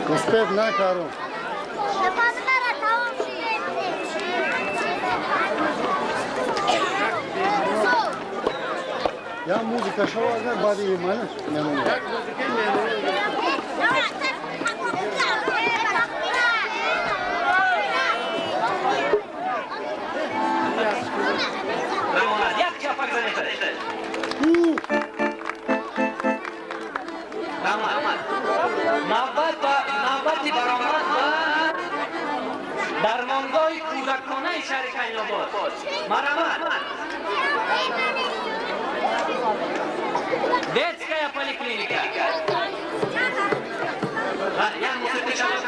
Успев накару. Я музыка шава, бади имана. Навбати баромад ба дармонгоҳи кӯдаконаи шаҳри Кайнобод. Марҳамат. Детская поликлиника. Як мусиқи шавад.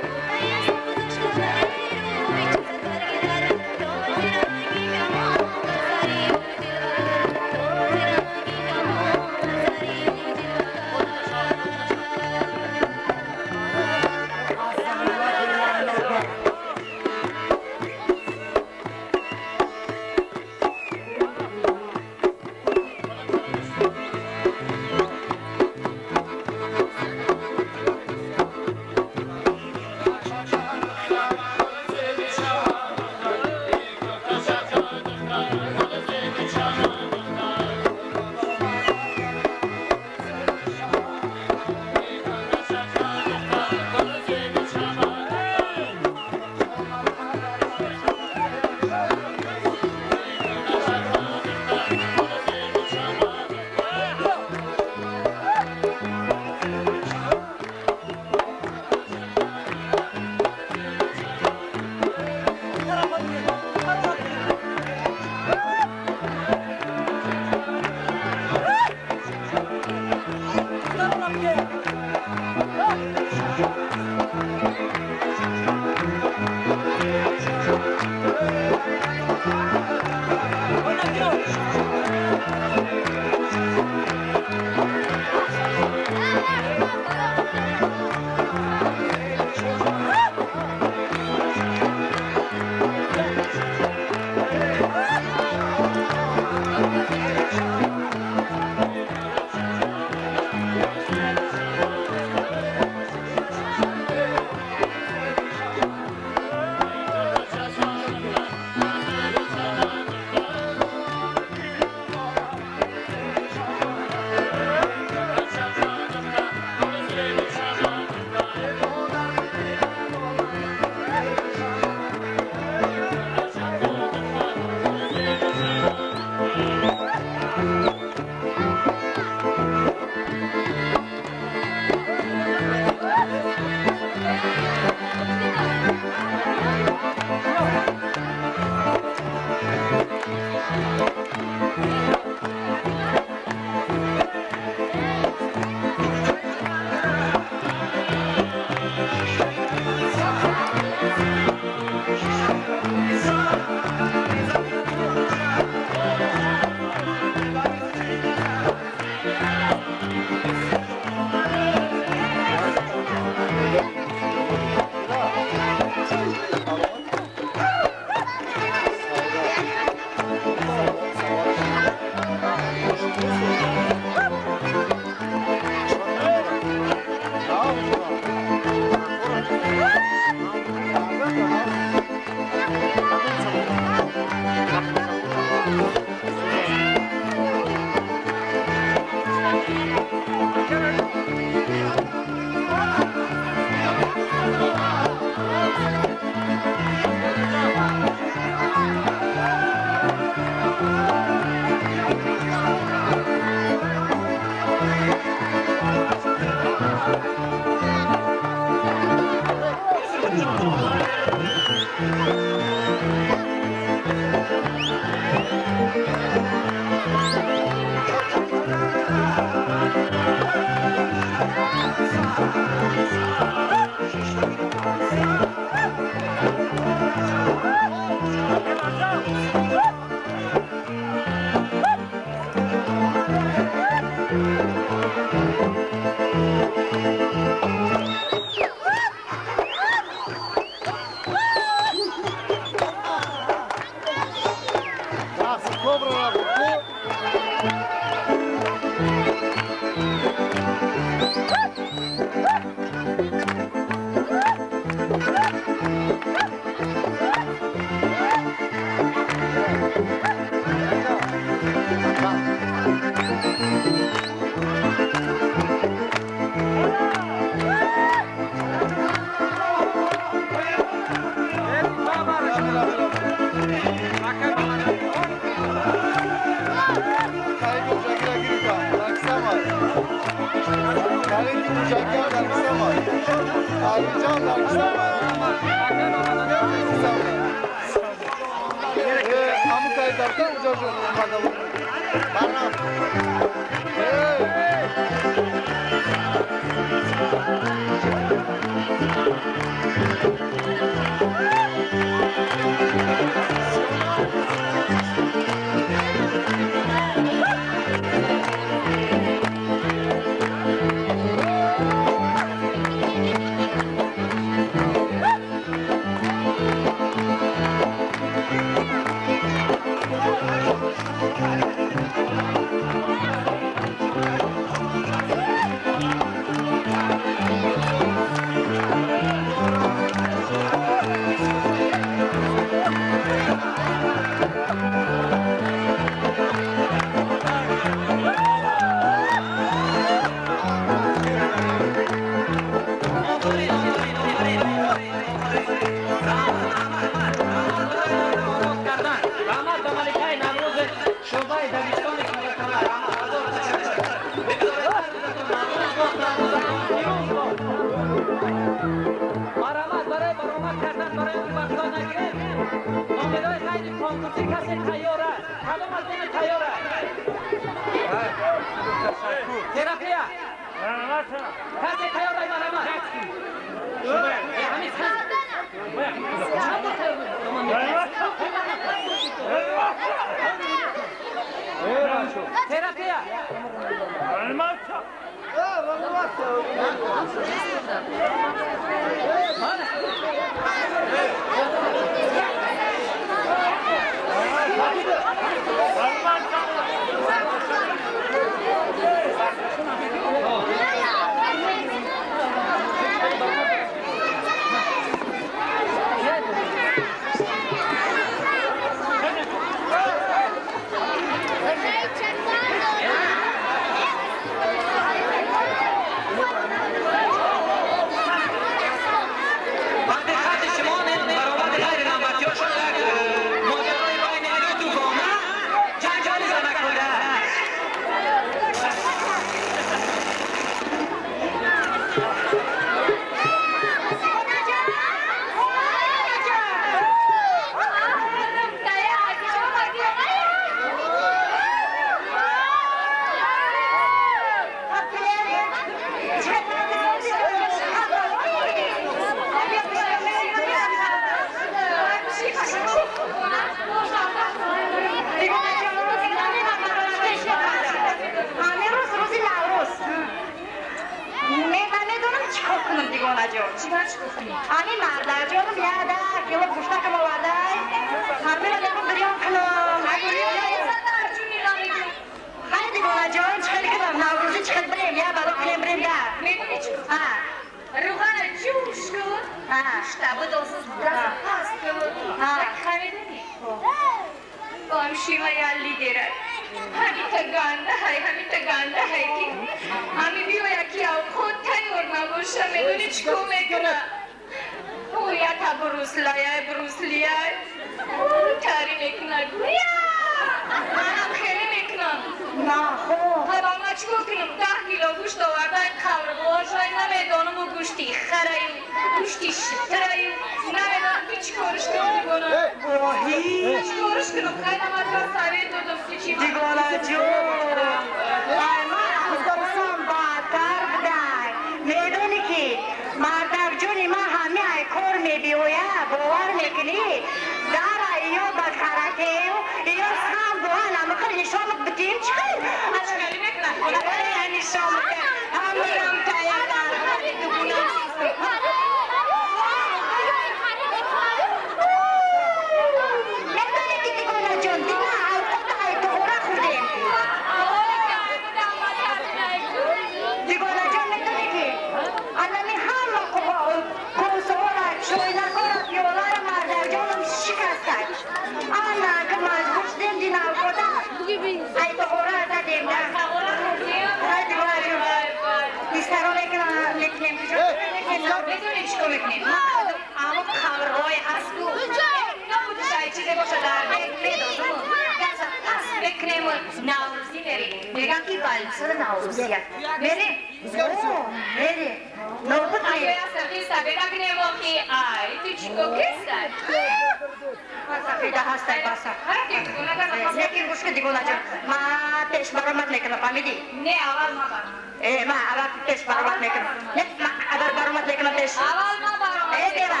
Лекин гӯш кун, дигонаҷон, ман пеш баромад мекунам, фаҳмидӣ? Не, аввал ман баромад. Э, ман аввал пеш баромад мекунам. Не, ман аввал баромад мекунам пеш. Аввал ман баромад. Э, бева,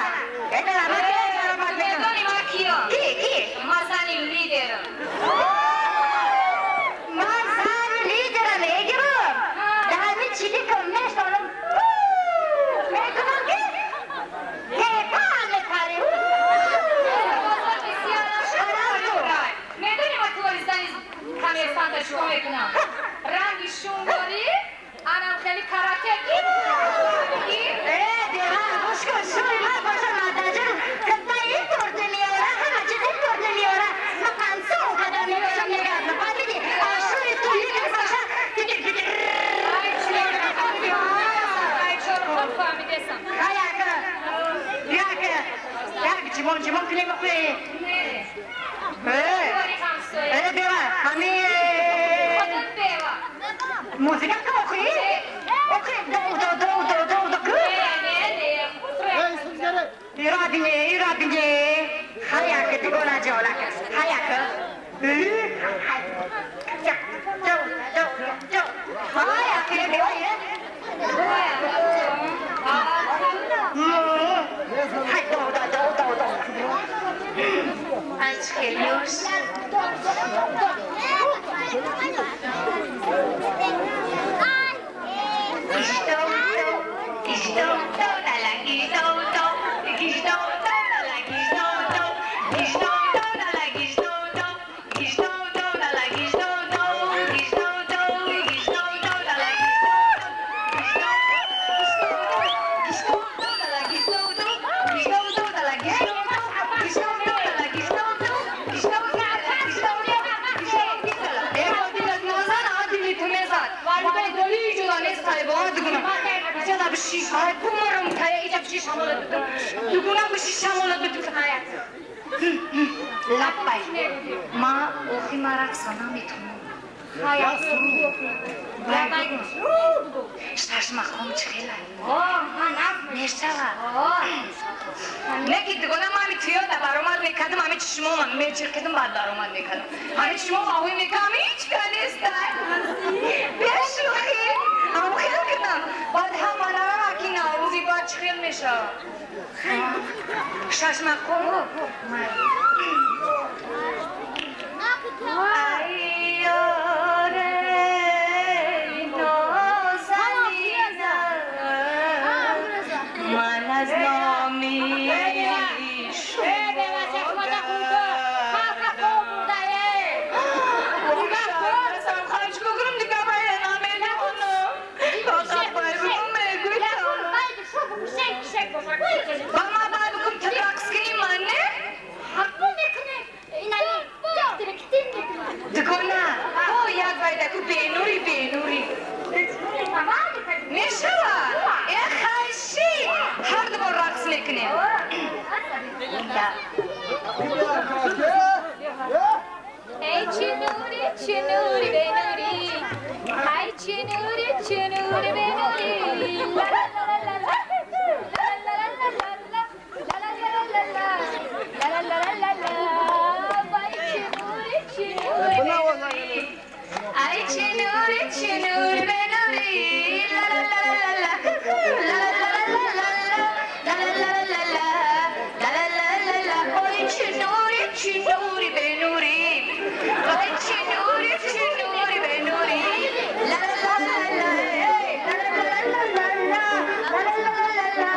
э, бева, ман пеш баромад мекунам. Медонӣ ман киям? Ки, ки? Ман зани лидерам. Ман зани лидерам, мегирам. Дар ҳамин чиликам мешонам. Мекунам ки тепа мепарӣ. Медонӣ ман туори зани коммерсанта чикор мекунам? Ранги шумдорӣ, анам хеле карате. Э, бева, гӯш кун, шуми ман боша, мадаҷон, ката ин торти меёра, ҳама чиз ин торти меёра. Ман қансон қадам мебошам, мегардам, фаҳмидӣ? А шуми ту лидер боша, тикир тикир. Ай, чор хуб фаҳмидесам. Аяка, яка, як ҷимон ҷимон кунем охе. Не. Э, Туори ҳамсоя. э, бева, ҳами Худат бева. музыка ка охи? Охи, до до до до до до ку? Не, не, не. Ирабине, ирабине. Хаяка, дигона ҷолака. Хаяка. Як, ду, ду, ду. Хаяка, бева. Хай, до, до, до, до, до. Ай, хелюш. Лаппай, ма охи ма рақса наметонам. Шашмақом чӣ хелай? Мешава? Не ки дугона, ма ҳами туёда баромад мекардам, ҳами чишмома мечиркидам, баъд баромад мекардам. Ҳами чишмома ҳуй мекардам, ҳеч ка нестай. Бешӯхӣ, ҳам хел кардам. Баъд ҳама нарава ки наврӯзи баъд чӣ хел мешава? Шашмақом. Ай, ёре нозанина, ман аз номи Дугона, о, як байдаку бенури, бенури. Мешава? Э, хайши! Ҳар ду бор рақс мекунем. Эй, чӣ нури, чӣ нури, бенури. Ай, чӣ нури, чӣ нури, бенури. Ла-ла-ла-ла-ла. Ла-ла-ла-ла-ла. Ла-ла-ла-ла-ла. Ла-ла-ла-ла-ла. Вай, чӣ нури, чӣ нури, бенури. Ай, чӣ нури, чӣ нури, бенури. Ла-ла-ла-ла-ла. Ла-ла-ла-ла-ла. Ла-ла-ла-ла-ла. Ла-ла-ла-ла-ла. Ой, чӣ нури, чӣ нури, бенури. Ой, чӣ нури, чӣ нури, бенури. Ла-ла-ла-ла-ла. Эй, ла-ла-ла-ла-ла. Ла-ла-ла-ла-ла.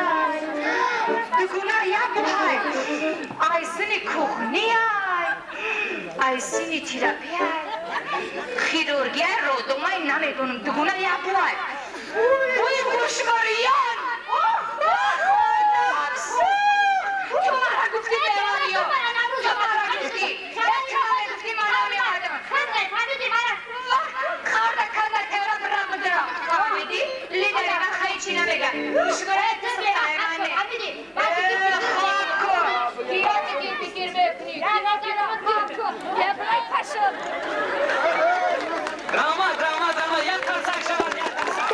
Дугуна як бухай. Ай сини кухняй. Ай сини терапияй. Хирургия родомай намедонам. Дугуна як бухай. Ой, гӯшвариян! Ту мара гуфтӣ бевариё. Ту мара гуфтӣ. Ту мара гуфтӣ, ман намеомадам. Харда карда тера брамдра. Фаҳмидӣ? Лидери ман хай чӣ намега. Гӯшвария ту саймане. Хоб кун. Фикр, фикр мекунӣ. Пашо. Раҳмат, раҳмат, раҳмат. Як қарсак шавад, як қарсак.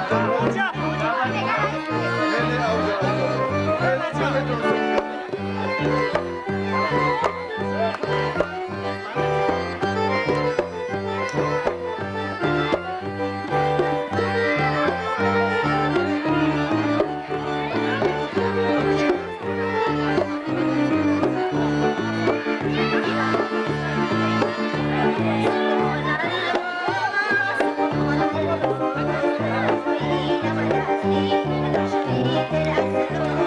Thank you.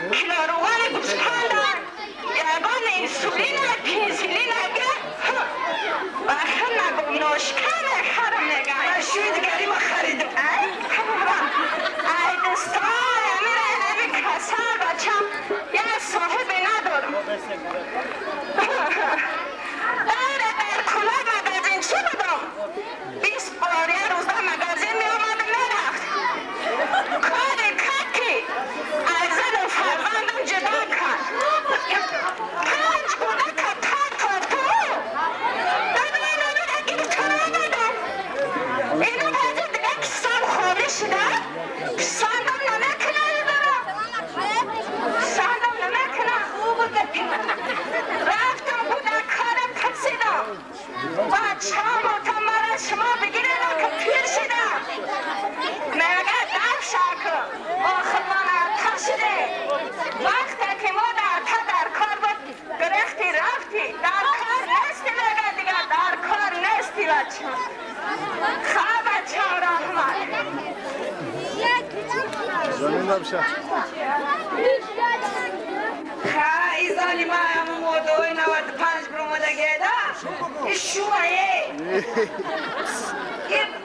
Claro, Гӯспанда ягон инсулина, пенсилина га. Баха нагум ношкана харам мега. Шӯи дигари ма харидам. Ай, ай дӯстон, амира аби касал бачам, я соҳибе надорам. Дара дар кула магазинчи будам. 20 бор я рӯза магазин меомаду мерафт. Кори кард ки аз зану фарзандам ҷудо кард. 5 кӯдака тар торту. Дадамара гирифтор омадам. Ино ҳозир дига кисам холӣ шуда. Писандам намекунад дорам. Писандам намекунад. Рафтам кӯдакҳоро пурсидам. Бачаам то мара шумо бигиред, ки пир шудам. Мега дафша кун. Охир ман ата шуде. Вақте ки мо ата дар кор буд, гирифти рафти. Дар кор нести мега дига, дар кор нести бачам. Ха бачам раҳмат. Замин набша. Ха, изони ма ҳаму модои 95 бромадагеда. И шумае.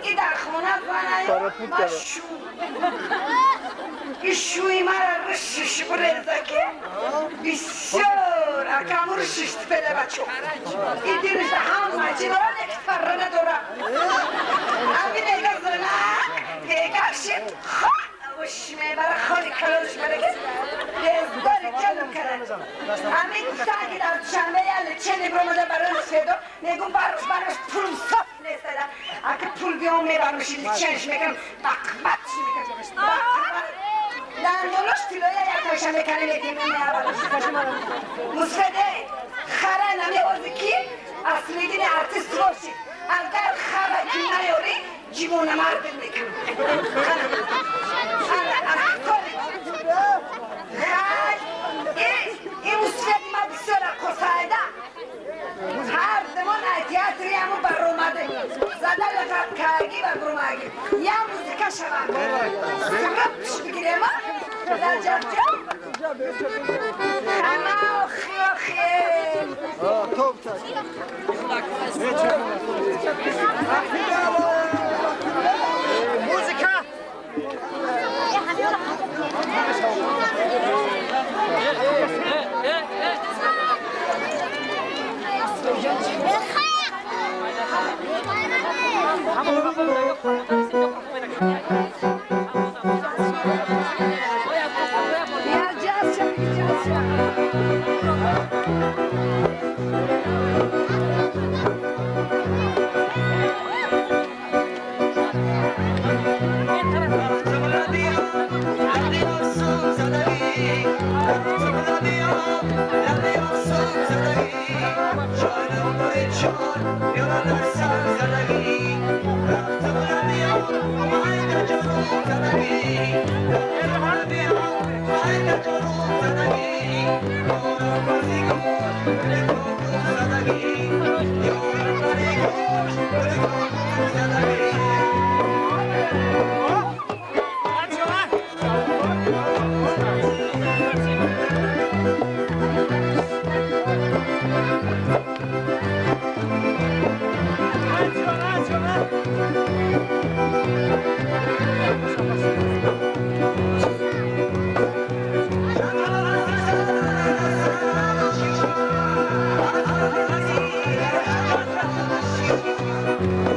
И дар хона занаю, ма шу. И шуи мара рушиш буреза ки бисёр акаму рушиш тифеда бачо. И дирижа ҳама чи дора, леки фарра надора. Ами нега зана, пегаши, ха, уш мебара холи калонш бараки, бездори ҷанум карад. Ами гуфтан ки дар душанбе яле чени бромада барои сфедо, мегум барош барош пулм соф нестада. Ака пул биём мебармш ченш мекунам, бақватш мекунам. Бақват. Дандонош тилоя якташа мекунем медим меабараш. Мусфеде, хара намеози ки аслидини артист боши. Агар хара ки наёри, ҷимона мардил мекунам. Ана, ана, коли. Хай, и мусфеди ма бисёр қосайда. Ҳар замон ай театри ҳаму баромаде. Зада лафат карги ва бурмаги. Я музыка шава. Срапш бигирема. Дар ҷабҷа. Ҳама охи охи. Топ так. Музыка! Я ҷаша, ҷаша. Thank you.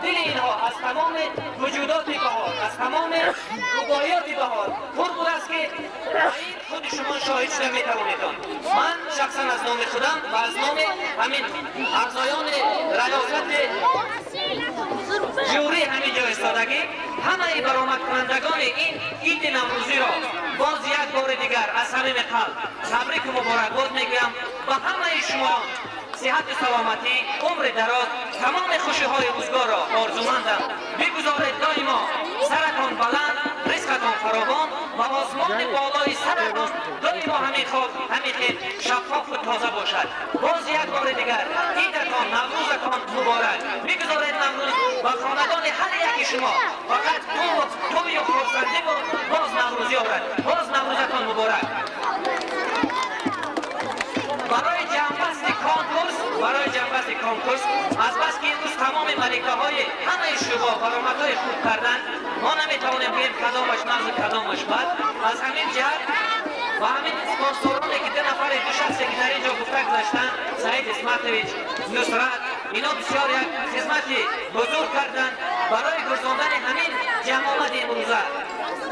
Дили инҳо аз тамоми вуҷудоти баҳор, аз тамоми рубоиёти баҳор пур будааст, ки ба ин худи шумо шоҳид шуда метавонедон. Ман шахсан аз номи худам ва аз номи ҳамин аъзоёни раёсати жюри ҳамин ҷо истодагӣ ҳамаи баромадкунандагони ин иди наврӯзиро боз як бори дигар аз самими қалб табрику муборакбод мегӯям. Ба ҳамаи шумо сиҳату саломатӣ, умри дароз, тамоми хушиҳои рӯзгорро орзумандам. Бигузоред доимо саратон баланд, ризқатон фаровон ва осмони болои саратон доимо ҳамин хок, ҳамин хел шаффофу тоза бошад. Боз як бори дигар идатон, наврӯзатон муборак. Бигузоред наврӯз ба хонадони ҳар яки шумо фақат тӯю хурсандиву боз наврӯзӣ орад. Боз наврӯзатон муборак. Барои ҷамъбасти конкурс, барои ҷамъбасти конкурс, азбаски имрӯз тамоми маликаҳои ҳамаи шӯъба баромадҳои хуб карданд, мо наметавонем бигӯем кадомаш нағзу кадомаш бад. Аз ҳамин ҷиҳат ва ҳамин спонсороне ки ду нафаре, ду шахсе ки дар ин ҷо гуфта гузаштанд, Саид Исматович, Нусрат, ино бисёр як хизмати бузург карданд барои гузондани ҳамин ҷамъомади имрӯза.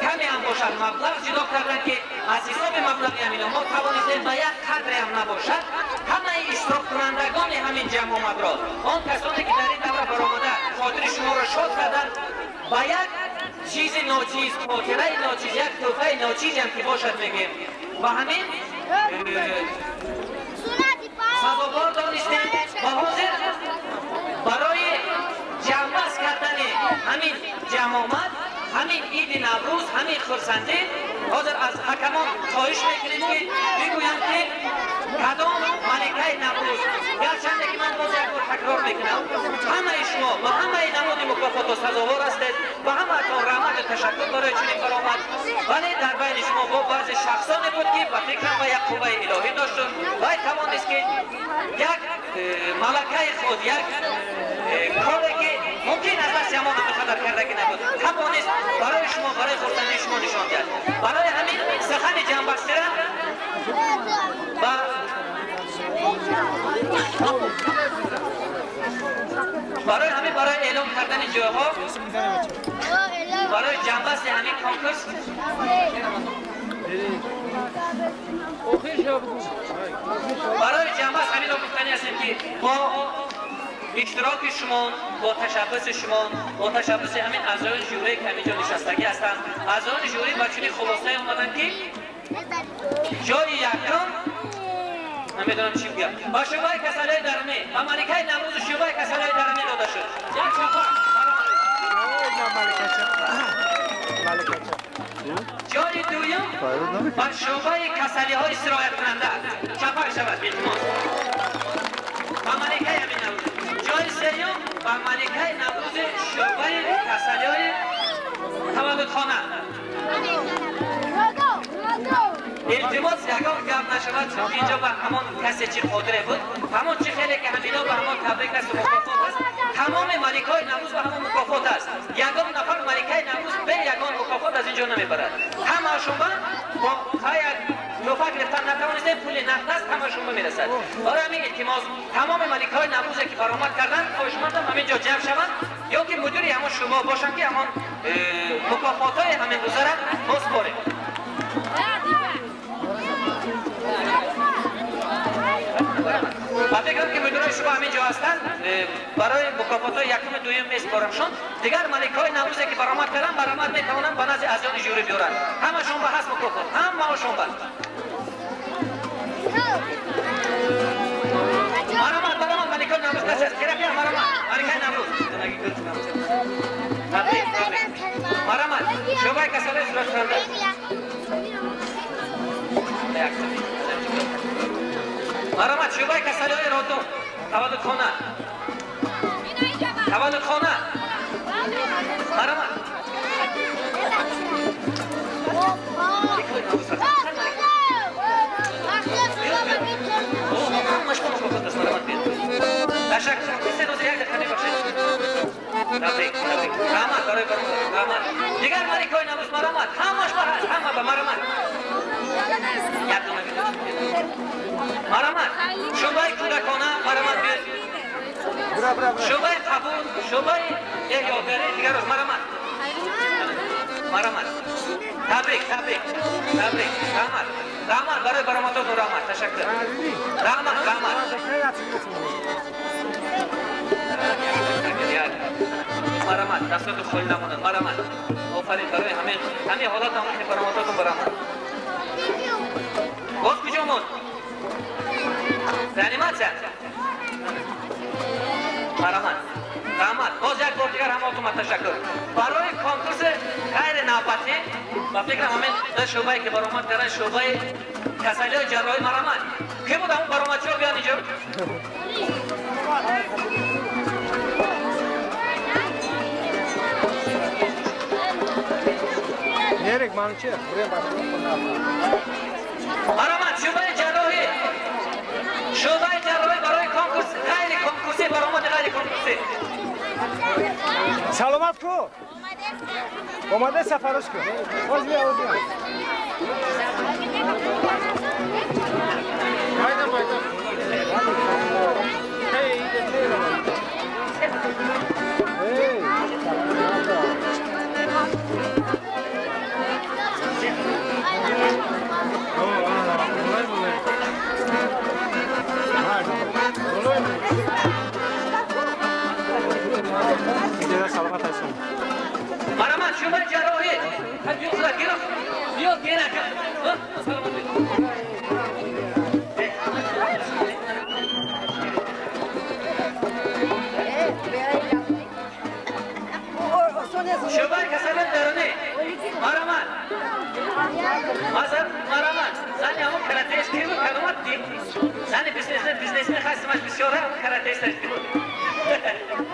Каме ҳам бошад маблағ ҷудо карданд, ки аз ҳисоби маблағи ҳамино мо тавонистем ба як қадре ҳам набошад ҳамаи иштироккунандагони ҳамин ҷамъомадро, он касоне ки дар ин давра баромада хотири шуморо шод карданд, ба як чизи ночиз, хотираи ночиз, як тӯҳфаи ночизам ки бошад мегӯем, ба ҳамин сазовор донистем. Ва ҳозир барои ҷамъбаст кардани ҳамин ҷамъомад, ҳамин иди наврӯз, ҳамин хурсандӣ, ҳозир аз ҳакамон хоҳиш мекунем, ки бигӯянд, ки кадом маликаи наврӯз. Гарчанде ки ман боз як бор такрор мекунам, ҳамаи шумо ба ҳамаи намуди мукофотҳо сазовор ҳастед, ба ҳамаатон раҳмату ташаккур барои чунин баромад, вале дар байни шумо бо баъзе шахсоне буд, ки ба фикрам ба як қувваи илоҳӣ дошту вай тавонист, ки як малакаи худ, як коре ки мумкин аз дасти ҳамон ҳамин кардагӣ набуд, тавонист барои шумо, барои хурсандии шумо нишон диҳад. Барои ҳамин сухани ҷамъбастира ба барои ҳамин, барои эълон кардани ҷойҳо, барои ҷамъбасти ҳамин конкурс, барои ҷамъбаст ҳаминро гуфтанӣ ҳастем, ки бо иштироки шумо, бо ташаббуси шумо, бо ташаббуси ҳамин аъзоёни жюрие ки ҳамин ҷо нишастагӣ ҳастанд, аъзоёни жюри ба чунин хулосае омаданд, ки ҷои якум, намедонам чӣ бигӯям, ба шӯъбаи касалиҳои дарунӣ, ба маликаи наврӯзу шӯъбаи касалиҳои дарунӣ дода шуд. Як чапак. Ҷои дуюм ба шӯъбаи касалиҳои сирояткунанда, чапак шавад, илтимос, ба маликаи ҳамин наврӯз. Ҷои сеюм ба маликаи наврӯзи шӯъбаи касалиҳои таваллудхона. Илтимос, ягон гап нашавад, чунки инҷо ба ҳамон касе чӣ қодире буд, ҳамон чӣ хеле ки ҳамино ба ҳамон табрик аст, мукофот аст. Тамоми маликаҳои наврӯз ба ҳамон мукофот аст. Ягон нафар маликаи наврӯз бе ягон мукофот аз инҷо намебарад. Ҳамаашон бо як тӯҳфа гирифтан натавонистем, пули нақд аст, ҳамаашон ба мерасад. Барои ҳамин илтимос, тамоми маликаҳои наврӯзе ки баромад карданд, хоҳишмандам ҳамин ҷо ҷамъ шаванд ё ки мудири ҳамон шумо бошанд, ки ҳамон мукофотҳои ҳамин рӯзара мо супорем. Ба фикрам, ки мудирои шумо ҳамин ҷо ҳастанд, барои мукофотҳои якуму дуюм месупорамшон. Дигар маликаҳои наврӯзе ки баромад карданд, баромад метавонанд ба назди аъзоёни жюри биёранд. Ҳамашон ба ҳаст мукофот, ҳамаашон ба баромад, баромад. Маликаҳои наврӯз касе аст? Терапия, баромад. Маликаи наврӯз, табрик, табрик, баромад. Шӯъбаи касалиҳои сирояткунанда. Марҳамат, шӯъбаи касалиҳои роддом, таваллудхона, таваллудхона, марҳамат. Ташаккур. Як дақиқа мебахшед. Табрик, табрик, раҳмат барои раҳмат. Дигар маликаҳои наврӯз, марҳамат, ҳамаш ба ҳаст, ҳама ба марҳамат. Як дона, марҳамат. Шӯъбаи кӯдакона, марҳамат, биёед. Шӯъбаи қабул, шӯъбаи Табрик, табрик, табрик. Раҳмат, раҳмат барои баромадотон, раҳмат, ташаккур. Раҳмат, раҳмат. Марамат, дастотон холӣ намонад, марамат. Офарин барои ҳамин ҳамин ҳолат ҳамин баромадотон, баромад. Боз куҷо монд? Реаниматсия. Марамат. Раҳмат. Боз як бор дигар ҳамаатонма ташаккур. Барои конкурси ғайринавбатӣ, ба фикрам, ҳамин шӯъбае ки баромад кардан, шӯъбаи касалиҳои ҷарроҳӣ, марамат. Ки буд ҳамон баромадчиҳо, биён инҷо. Нерик, Манучер, бурем. Марамат, шӯъбаи ҷарроҳӣ. Шӯъбаи ҷарроҳӣ барои конкурс ғайриконкурсӣ, баромади ғайриконкурсӣ. Саломат ку. Омаде сафарош ку. Оз бия, оз бия. Майда, майда. Hey, hey. Марамат, шӯъбаи ҷарроҳӣ. Биё, худо, гирифт. Биё, гира. Саломат. Шӯъбаи касалиҳои дарунӣ. Марамат. Марамат. Зани ҳамон каратеист ки буд, кадомат ди? Зани бизнесмен, бизнесмен хастимаш бисёр, ҳамон каратеисташ ки буд?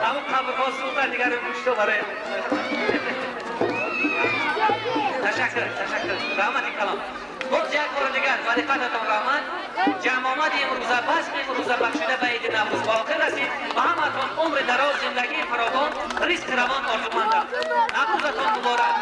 Ҳамон қабрҳо сӯхта, дигар мушто барои. Ташаккур, ташаккур. Раҳмати калом. Боз як бори дигар ба диққататон раҳмат. Ҷамъомади имрӯза, базми имрӯза бахшида ба иди Наврӯз ба охир расид. Ба ҳаматон умри дароз, зиндагии фаровон, ризқи равон орзумандам. Наврӯзатон муборак.